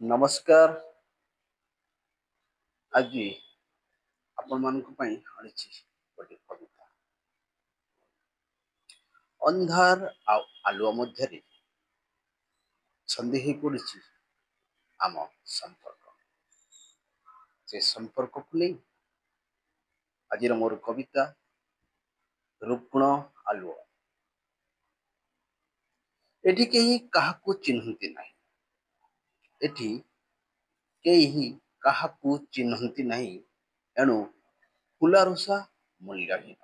ନମସ୍କାର। ଆଜି ଆପଣମାନଙ୍କ ପାଇଁ ଆଣିଛି ଗୋଟିଏ କବିତା। ଅନ୍ଧାର ଆଉ ଆଲୁଅ ମଧ୍ୟରେ ଛନ୍ଦି ହେଇ ପଡ଼ିଛି ଆମ ସମ୍ପର୍କ। ସେ ସମ୍ପର୍କକୁ ନେଇ ଆଜିର ମୋର କବିତା ରୁଗ୍ଣ ଆଲୁଅ। ଏଠି କେହି କାହାକୁ ଚିହ୍ନନ୍ତି ନାହିଁ। ଏଠି କେହି କାହାକୁ ଚିହ୍ନନ୍ତି ନାହିଁ, ଏଣୁ ଫୁଲାରୁଷା ମୂଲ୍ୟହୀନ।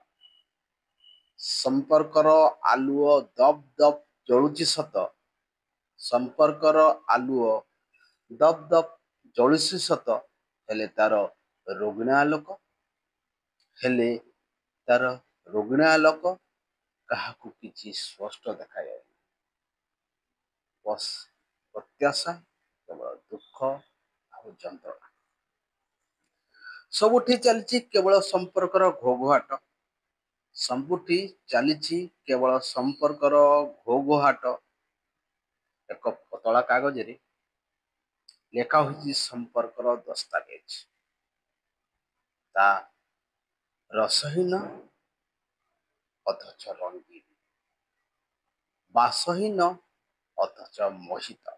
ସମ୍ପର୍କର ଆଲୁଅ ଦପ୍ ଦପ୍ ଜଳୁଛି ସତ, ସମ୍ପର୍କର ଆଲୁଅ ଦପ୍ ଦପ୍ ଜଳୁଛି ସତ, ହେଲେ ତାର ରୋଗିଣା ଆଲୋକ, ହେଲେ ତାର ରୋଗିଣା ଆଲୋକ କାହାକୁ କିଛି ସ୍ପଷ୍ଟ ଦେଖାଯାଉନି। ପ୍ରତ୍ୟାଶା କେବଳ ଦୁଃଖ ଆଉ ଯନ୍ତ୍ରଣା। ସବୁଠି ଚାଲିଛି କେବଳ ସମ୍ପର୍କର ଘୋଘାଟ। ସବୁଠି ଚାଲିଛି କେବଳ ସମ୍ପର୍କର ଘୋଘାଟ। ଏକ ପତଳା କାଗଜରେ ଲେଖା ହୋଇଛି ସମ୍ପର୍କର ଦସ୍ତାବିଜ। ତା ରସହୀନ ଅଥଚ ରଙ୍ଗୀନ, ବାସହୀନ ଅଥଚ ମୋହିତ।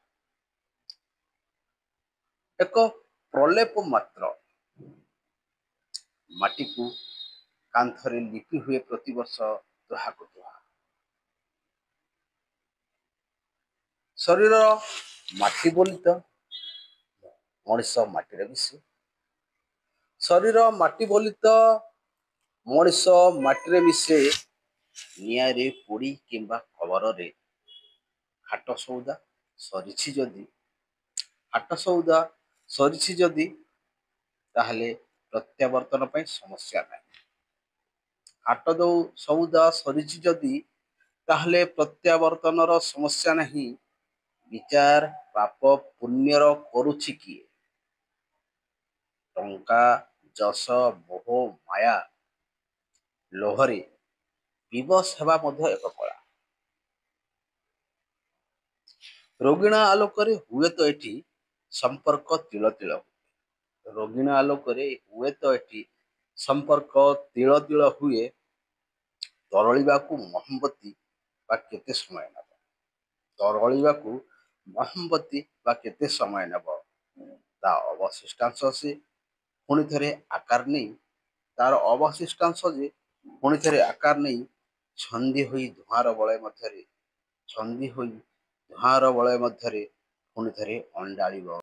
ଏକ ପ୍ରଲେପ ମାତ୍ର ମାଟିକୁ କାନ୍ଥରେ ଲିପି ହୁଏ ପ୍ରତିବର୍ଷ ତୁହାକୁ ତୁହା। ଶରୀର ମାଟି ବୋଲି ତ ମଣିଷ ମାଟିରେ ମିଶେ। ଶରୀର ମାଟି ବୋଲି ତ ମଣିଷ ମାଟିରେ ମିଶେ, ନିଆଁରେ ପୋଡ଼ି କିମ୍ବା କବରରେ। ହାଟ ସଉଦା ସରିଛି ଯଦି, ହାଟ ସଉଦା ସରିଛି ଯଦି, ତାହେଲେ ପ୍ରତ୍ୟାବର୍ତ୍ତନ ପାଇଁ ସମସ୍ୟା ନାହିଁ। ହାଟ ସଉଦା ସରିଛି ଯଦି, ତାହେଲେ ପ୍ରତ୍ୟାବର୍ତ୍ତନର ସମସ୍ୟା ନାହିଁ। ବିଚାର ପାପ ପୁଣ୍ୟର କରୁଛି କିଏ? ଟଙ୍କା, ଯଶ, ମୋହ, ମାୟା ଲୋଭରେ ବିବଶ ହେବା ମଧ୍ୟ ଏକ କଳା। ରୋଗିଣା ଆଲୋକରେ ହୁଏତ ଏଠି ସମ୍ପର୍କ ତିଳ ତିଳ ହୁଏ। ରୋଗିଣା ଆଲୋକରେ ହୁଏତ ଏଠି ସମ୍ପର୍କ ତିଳ ତିଳ ହୁଏ, ତରଳିବାକୁ ମହମବତୀ ବା କେତେ ସମୟ ନେବ? ତରଳିବାକୁ ମହମବତୀ ବା କେତେ ସମୟ ନେବ? ତା ଅବଶିଷ୍ଟାଂଶ ସେ ପୁଣି ଥରେ ଆକାର ନେଇ, ତାର ଅବଶିଷ୍ଟାଂଶ ଯେ ପୁଣି ଥରେ ଆକାର ନେଇ ଛନ୍ଦି ହୋଇ ଧୂଆଁର ବଳୟ ମଧ୍ୟରେ, ଛନ୍ଦି ହୋଇ ଧୂଆଁର ବଳୟ ମଧ୍ୟରେ ପୁଣି ଥରେ ଅଣ୍ଡାଳିବ।